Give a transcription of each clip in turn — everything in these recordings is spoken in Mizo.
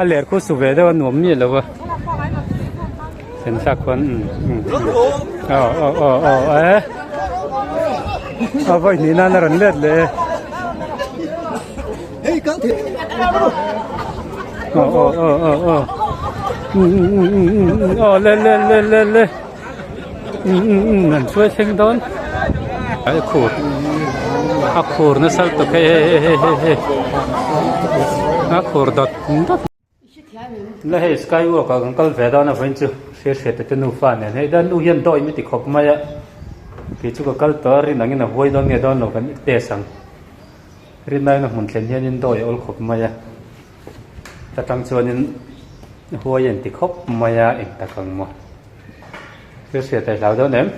A ler khu su ve deuh a nuam miah lo a. Sen thlak khuan umm aw aw aw aw e a vawi hnih nan a rawn let leh e aw aw aw aw aw um um um um um um aw le le le le le um um um an hruai thleng dawn a khur a khur nasa lutuk hei hei hei hei hei a khur dawt dawt. La hei sky walk ah kan kal ve dawn a vawiin chu hriat hriat te nufa nen hei dan nu hian dawi mi ti khawp mai a kei chu ka kal tawh a rin angin a huai dawn nge dawn lo kan test ang rin aiin a hmun thlen hianin dawi a awl khawp mai a ta tang chuanin huai a inti khawp mai a eng tak ang maw hriat hriat a i hlau dawn em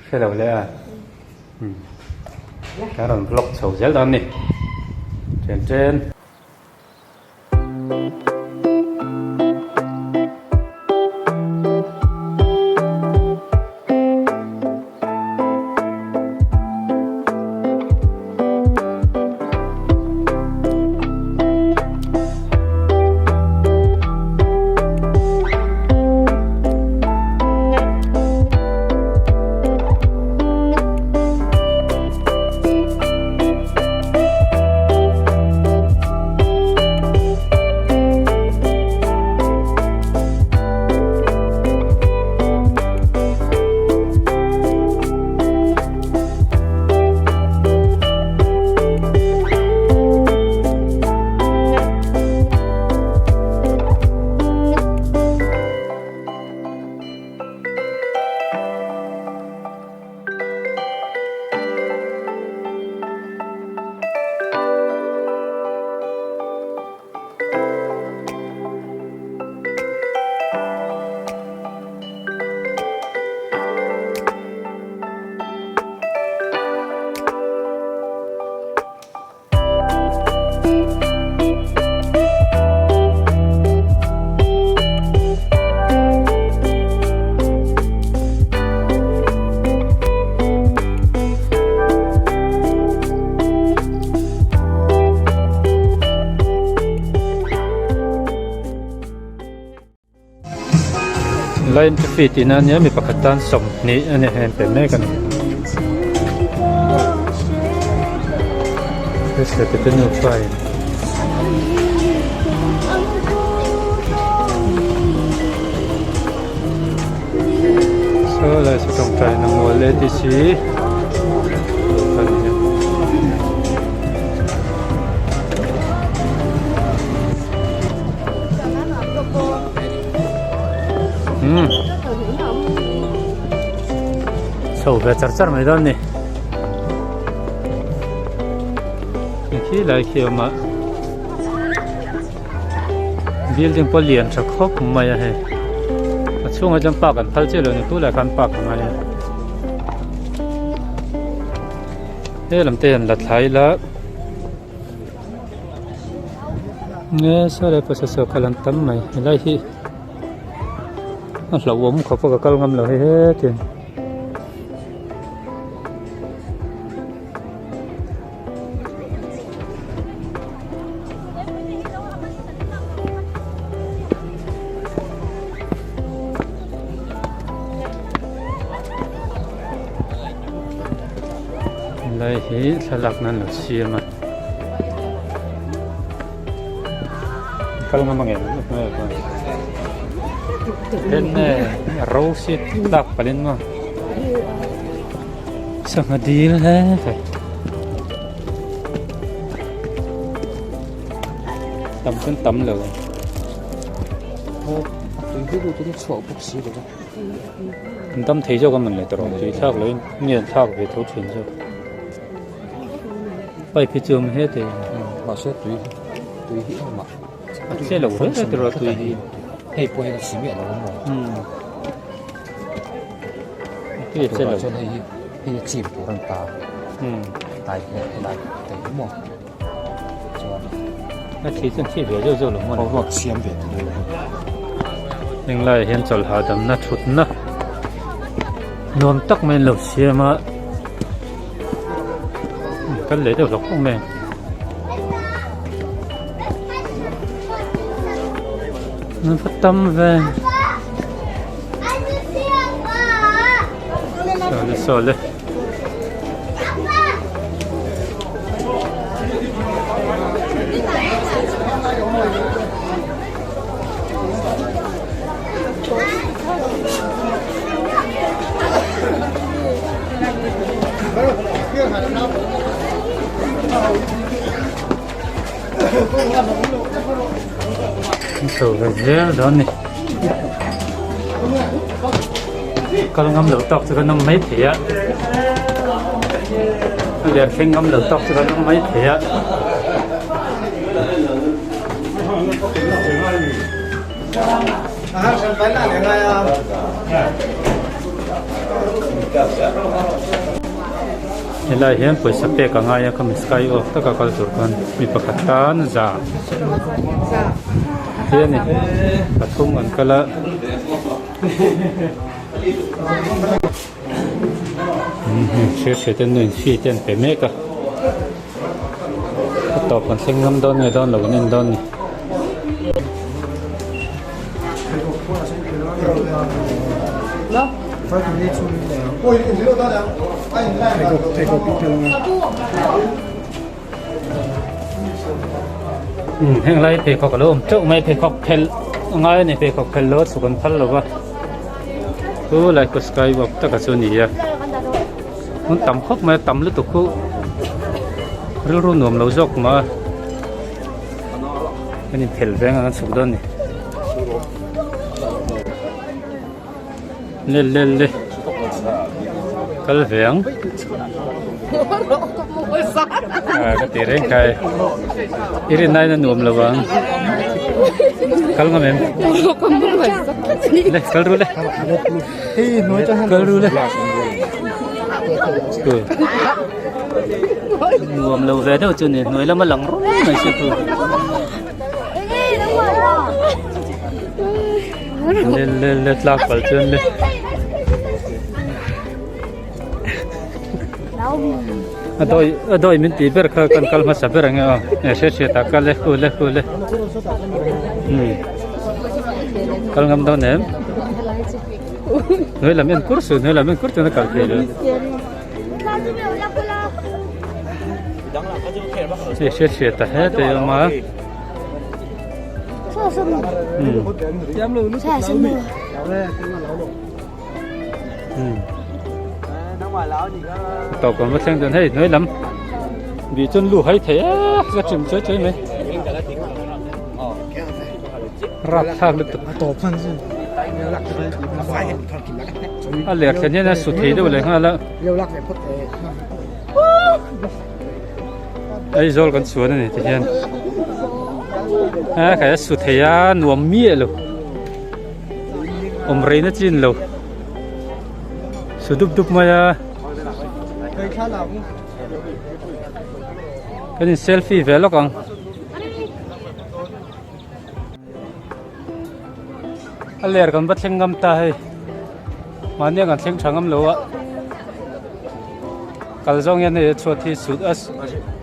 hre lo le a kan rawn vlog chho zel dawn a ni chen chen. Line traffic tih na ania mi pakhat tan 20 a ni hei an pe mek a ni. Saw lai saw tawngtai na mual e tih si umm chho ve char char mai dawn a ni. Khi lai khi a awm a building pawh lian tha khawp mai a hei a chhungah chuan park an phal chiah lo a ni tunah khan park a ngai a helam te hian la thlai ila nge saw lai pawh saw saw kal an tam mai helai hi a hlauhawm khawp a ka kal ngam lo hei hetin. Helai hi thlalak nan lo siam a kal ngam ang em then nge ro si tlak palin maw. Sangha dil he he tam chuan tam lo an dam thei zawk a man leh tawh tui thlak loin nge an thlak ve tho thin zawk pipe hi chu a awm hle thei mahse tui tui hi engmah a che lo hle hle tawh tui hi hei pawh hi a si miah lo a maw. Tui a che lo. Chuan hei hi hei hi chim tur an ta tai leh helai te hi maw chuan a thi chuan thi ve zeuh zeuh lo maw boruak siam ve tur heng laiah hian chawlh hahdamna thutna nuam tak mai an lo siam a kal leh deuh hlawk hlawk mai a. An va tam ve. Sawle sawle. Chho ve zel dawn ni. Kal ngam lo tawk chu kan awm mai thei a. A ler thleng ngam lo tawk chu kan awm mai thei a. Helai hian pawisa pek a ngai a khami sky walk taka kal tur khan mi pakhat tan za hi a ni pathum an kal a. Hriat hriat ten nuin fee te an pe mek a a tawp kan thleng ngam dawn nge dawn lo an en dawn ni. Umm heng lai pheikhawk a lo awm teuh mai pheikhawk phelh a ngai a ni pheikhawk phelh lo a chhuk an phal lo va chu lai khu sky walk taka chu a ni a hmun tam khawp mai a tam lutuk khu rilru nuam lo zawk mah a kan inphelh veng a kan chhuk dawn a ni le le le kal ve ang ah ka ti reng kai i rin aiin a nuam lo ang kal ngam em le kal ru le kal ru le nuam lo ve deuh chu ni hnuai lama lang rum mai se chu. Le le le tlak pal chuan le. A dawi a dawi min tih ber kha kan kal hmasa ber ang e aw e hriat hriat ah kal e hu le hu le hmm kal ngam dawn em hnuai lam en kur su hnuai lam en kur chuan a kal thei lo hei hriat hriat ah hete a awm a. Tawp kan va thleng dawn hei hnuai lam bih chuan lu hai thei a ka chim chawi chawi mai rapthlak lutuk a ler thlen hian a su thei deuh leh nghal a Aizawl kan chuan a ni ti hian a khai a su thei a nuam miah lo awm rei na chin lo su dup dup mai a kan in selfie ve lawk ang. A ler kan va thleng ngam ta hei mahni a kan thleng tha ngam lo a kal zawng hian hei a chhuat hi sut a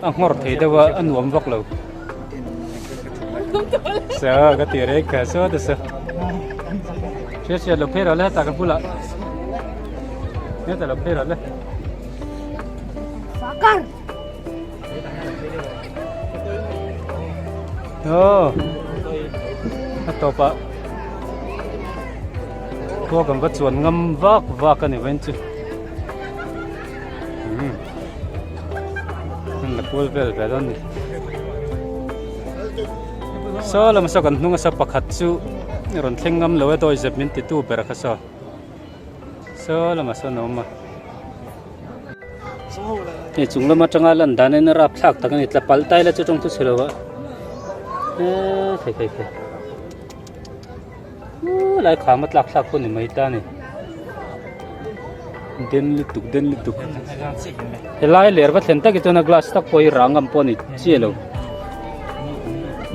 a nghawr thei deuh a a nuam vak lo sa ka ti reng kha saw te saw hriat hriat lo phei rawh le hetah ka bulah hetah lo phei rawh le. Aw a tawpah khua kan va chuan ngam vak vak a ni vain chu umm an la kual vel ve dawn a ni saw lam saw kan hnung a saw pakhat chu rawn thleng ngam lo e dawizep min ti tu ber kha saw saw lamah sawn a awm a. Hei chung lam atanga lan dan in rap thlak tak a ni tla palh tai la chu tawng chu chhe lo a eee thei thei thei uuh lai kham a tlak thlak pawh ni mai ta a ni den lutuk den lutuk helai ler va thlen tak hi chuan a glass tak pawh hi rah ngam pawh a ni chiah lo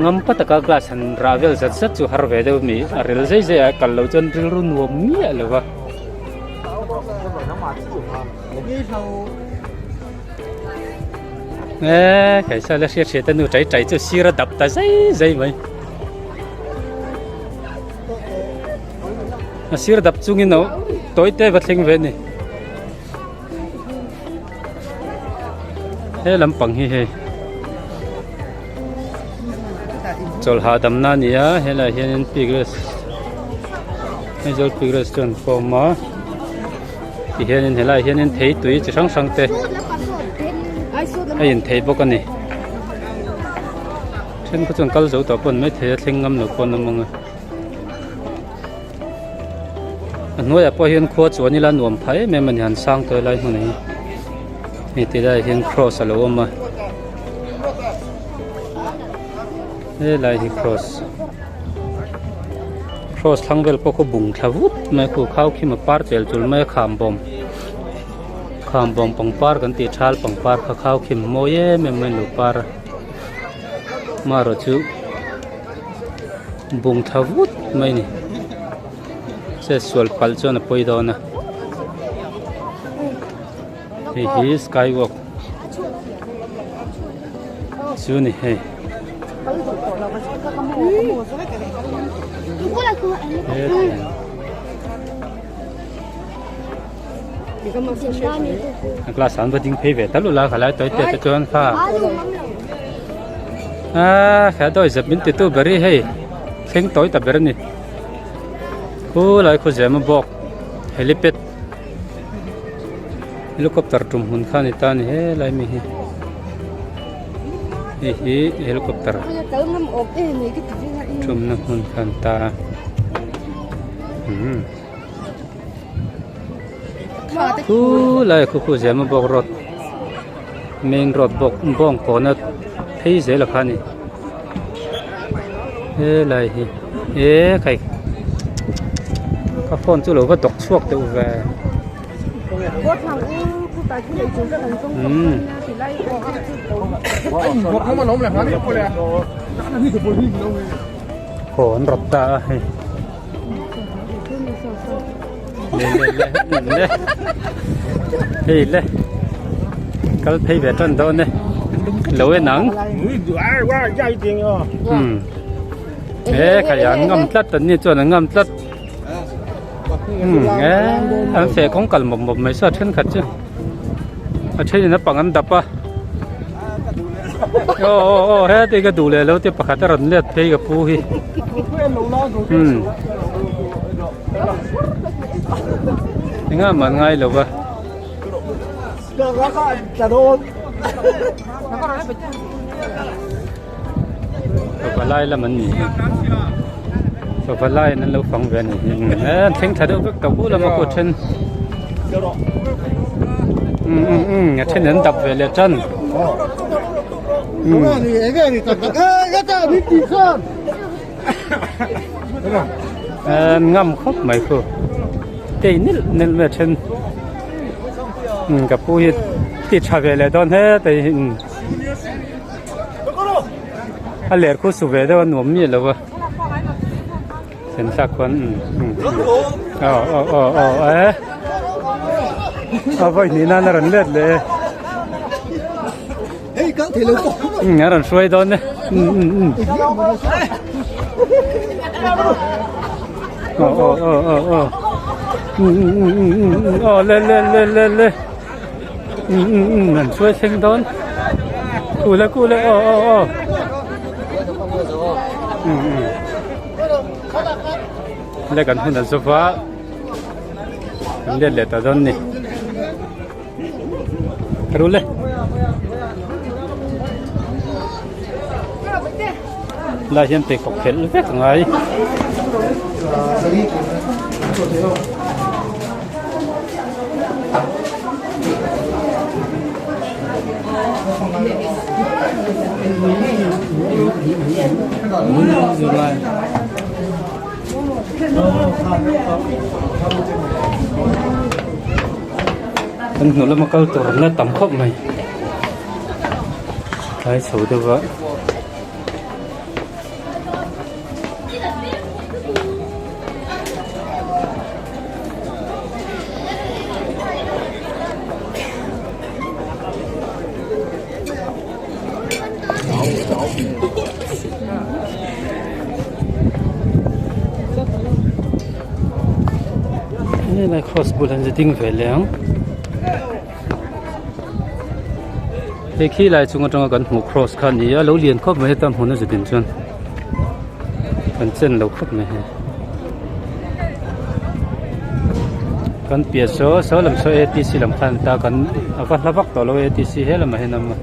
ngam pa taka glass han rah vel zat zat chu har ve deuh a ni a rel zai zai a kal loh chuan rilru nuam miah lo va. Eee kaisa la hriat hriat a nu tai tai chu sir a dap ta zai zai mai. A sir dap chungin a tawi te va thleng ve a ni. He lampang hi hei chawlh hahdamna a ni a helaiah hianin pik rest Aizawl pik rest chu an form a tihianin helaiah hianin thei tui chi hrang hrang te a inthei bawk a ni then khaw chuan kal zo tawh pawh an maithei a thleng ngam lo pawh an awm ang a. A hnuaiah pawh hian khua chuan ila nuam phah em em a ni han sang tawi lai hmun ah hi hei ti laiah hian cross a lo awm a helai hi cross cross thlang vel pawh khaw bung thla vut mai khu khau khim a par chel chul mai a kham bawm kham bawm pangpar kan tih thal pangpar kha khau khim mawi em em mai a lo par a marawh chu. Bung tha vut mai a ni chet sual palh chuan a pawi dawn a hei hi sky walk chu a ni hei a class ah an va ding phei ve tal ula khalai tawi te te chuan kha aaa kha dawi zep min ti tu ber hi hei thleng tawi ta ber a ni khulai khaw zem a bawk helipad helicopter tum hmun kha a ni ta a ni helai mi hi hei hi helicopter tumna hmun kha a ni ta a umm. Khu lai khu khu zema bawk road main road bawk bawng kawna phei zel a kha a ni helai hi e khai ka phone chu lo va dawk chhuak deuh ve umm. Haw an rawt ta a hei. Le le le le hei le kal phei ve tan dawn e lo en ang um he khai an ngam tlat an ni chuan an ngam tlat um e an feh kawng kal mawp mawp mai saw thenkhat chu a thenin a pang an dap a aw aw aw heti ka duh leh lo te pakhat a rawn let phei ka pu hi umm engah mah an ngai lo va pavalai lam an ni hi pavalai in an lo fang ve a ni hi e an thleng thla deuh vek tawh u lama kut then um um um a then an dap ve leh tan um an ngam khawp mai khu tei nilh nilh mai a then um ka pu hi ti tha ve leh dawn hle tei hi um. A ler khu su ve deuh a nuam miah lo a thlen thlak khuan umm aw aw aw aw e a vawi hnih nan a rawn let leh e umm a rawn hruai dawn e umm umm umm aw aw aw aw aw umm umm umm umm umm aw le le le le le. Um um um an hruai thleng dawn kule kule aw aw aw um um le kan hun a zova kan let leh ta dawn ni rule lai hian pheikhawk phelh vek a ngai. Kan hnu lama kal tur an la tam khawp mai tlai chho deuh a. Helai cross bulah hian zu ding ve leh ang. Hei khi lai chung atanga kan hmuh cross kha a ni a, lo lian khawp mai heta hmun a zu din chuan kan chen lo khawp mai hei. Kan piah saw saw lam saw atc lam khan ta kan a va hla vak tawh lo atc he lamah hian a awm a.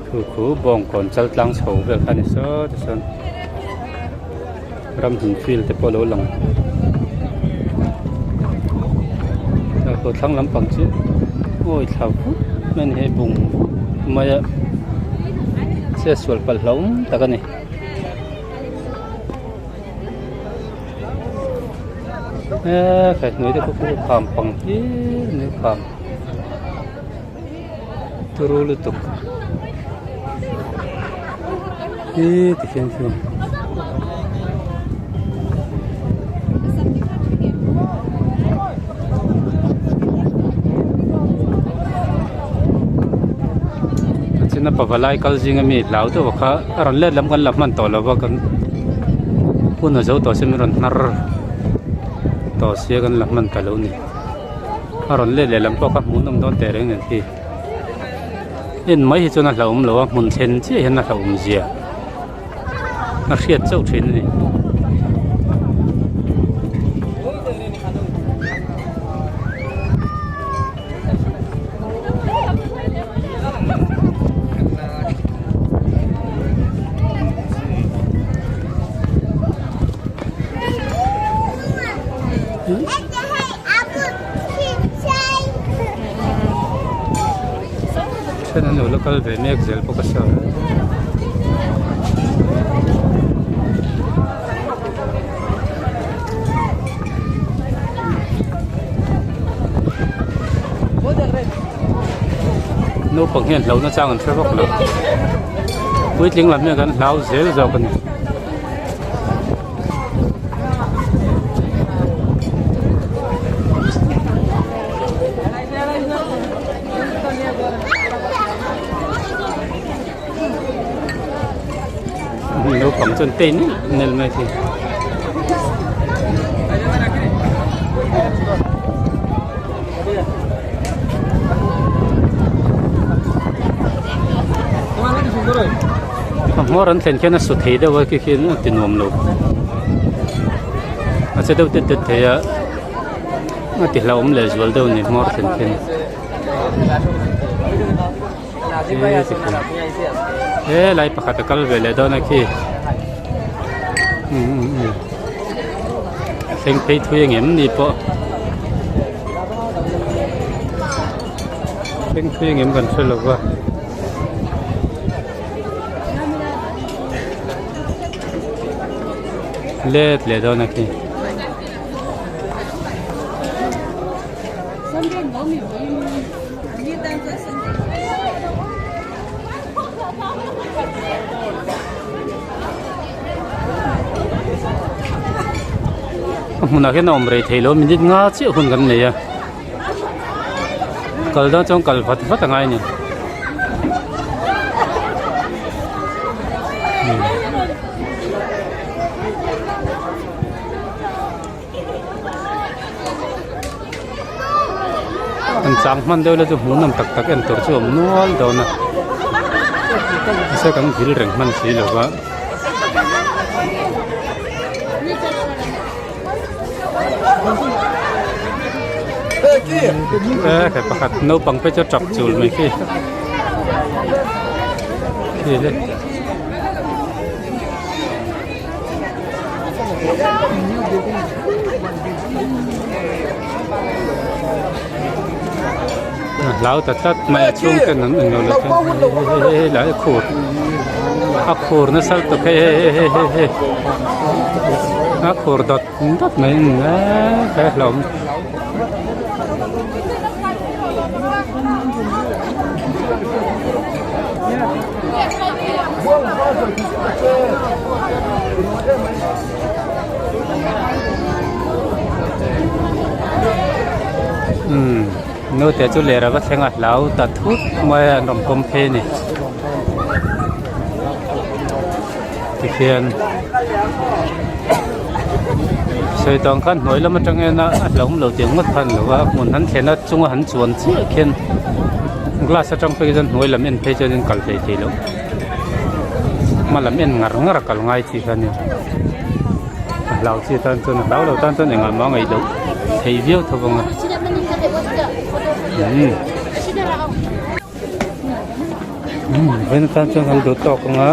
Khu khu bawngkawn chal tlang chho vel kha a ni saw tichuan ramhlun field te pawh a lo lang a kawt thlang lampang chu awi thla vut mai a ni hei bung vut mai a chetsual palh hlauh awm tak a ni. Eee kaihhnawih te pawh kham pang hlir mai kham. Turu lutuk hi ti khian khi a china pavalai kal zinga mi hlau deuh kha a rawn let lam kan la hman tawh lo va kan hun a zo tawh se min rawn hnar tawh sia kan la hman ta lo a ni. A rawn let leh lam pawh kha hmuhnawm dawn teh reng nen khi en mai hi chuan a hlauhawm lo a hmun thlen chiah hian a hlauhawm zia a hriat chauh thin a ni. Then an lo la kal ve mek zel bawk a sa. Naupang hian hlauhna chang an hre vak lo. Puitling lam hian kan hlau zel zawk a ni. Naupang chuan tei nel nel mai thei. A hmawr an thlen khian a su thei deuh a khi khian a ti nuam lo a che deuh tet tet thei a a ti hlauhawm leh zual deuh a ni hmawr thlen khian he lai pakhat a kal ve leh dawn a khi thleng phei thui ang em ni pawh thleng thui ang em kan hre lo va. Let leh dawn a khi. A hmunah hian a awm rei thei lo minute nga chiah hun kan nei a kal dawn chuan kal vat vat a ngai a ni. An chang hman deuh la chu hmuh nawm tak tak en tur chu a awm nual dawn a mahse kan vil reng hman si lo va. He pakhat naupang phei chu a tap chul mai khi khi le. Hlau ta tlat mai a chhung ten an englo leh chuan hei hei hei lai a khur a khur nasa lutuk hei hei hei hei hei hei a khur dawt dawt mai a ni e hlauhawm. Umm naute chu leh rava thleng a hlau ta thut mai a an rawn pawm phei a ni. Tikhian sawi tawng khan hnuai lam atang hian a hlauhawm lo tih ang ngawt khan lo a hmun han thlen a chunga han chuan chiah khian glass atang phei chuan hnuai lam en phei chuan kal hlei thei loh hma lam en ngar ngar a kal ngai chi kha nia a hlau chi tan chuan a hlau lo tan chuan engah mah a ngaih loh thei viau tho vang a umm. Vawiin atan chuan kan duh tawk ang a.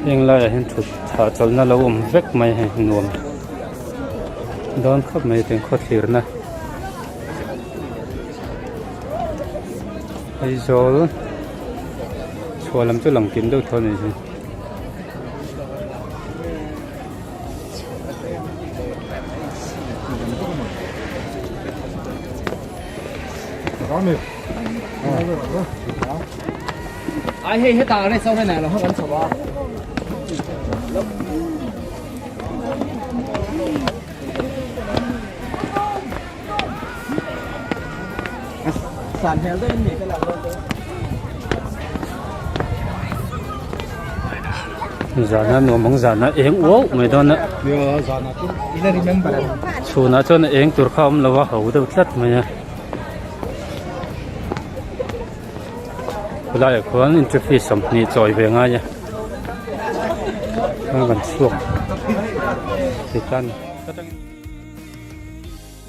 Heng laiah hian thut hahchawlhna lo awm vek mai hei nuam dawn khawp mai tiang khaw thlirna Aizawl chhuah lam chu lang kim deuh tho a ni hi. Zana nuam ang zana eng uau mai dawn a chhunah chuan a eng tur kha a awm lo a ho deuh tlat mai a khawlaiah khuan entry fee 20 chawi ve ngai a chuan kan chhuak thei ta a ni.